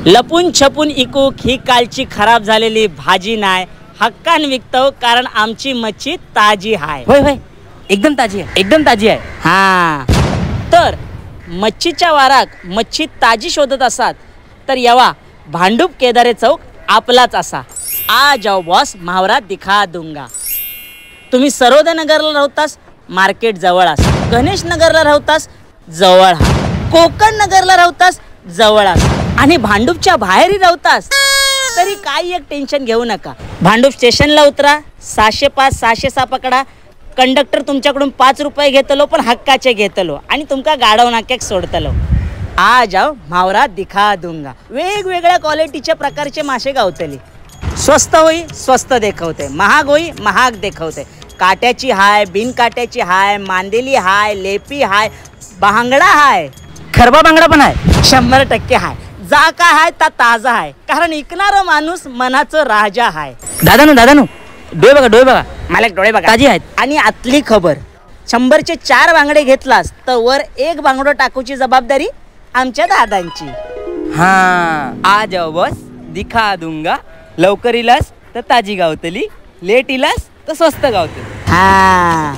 लपून छपून इकूक ही कालची खराब झालेली भाजी नाय, हक्कान विकतो कारण आमची मच्छी ताजी हाय. होय होय, एकदम ताजी आहे, एकदम ताजी आहे. हा, तर मच्छीच्या वाराक मच्छी ताजी शोधत असात तर यवा भांडूप केदारे चौक आपलाच असा. आ जाओ बॉस, म्हावरा दिखा दूंगा. तुम्ही सरोदनगरला राहतास मार्केट जवळ असा, गणेश नगरला राहतास जवळ हा, कोकण नगरला राहतास जवळ असा, आणि भांडूपच्या बाहेरही राहतास तरी काही एक टेन्शन घेऊ नका. भांडूप स्टेशनला उतरा, 705 706 पकडा, कंडक्टर तुमच्याकडून 5 रुपये घेतलो पण हक्काचे घेतलो आणि तुमका गाडव नाक्याक सोडतलो. आ जाओ म्हावरा दिखा दूंगा. वेगवेगळ्या क्वालिटीच्या प्रकारचे मासे गावतले. स्वस्त होई स्वस्त देखवते, महाग होई महाग देखवते. काट्याची हाय, बिनकाट्याची हाय, मांदेली हाय, लेपी हाय, बांगडा हाय, खरबा बांगडा पण आहे, 100% हाय. जा काय हाय ता ताजा हाय, कारण इकणारा माणूस मनाचं राजा हाय. दादानो दादानो, डोळे बघा, डोळे बघा, मालक डोळे बघा, ताजी आहेत. आणि आतली खबर, 100चे 4 बांगडे घेतलास तर वर 1 बांगडो टाकूची जबाबदारी आमच्या दादांची. हा, आ जाओ बॉस दिखा दूंगा. लवकर इलास तर ताजी गावतली, लेट इलास तर स्वस्त गावतली. हा.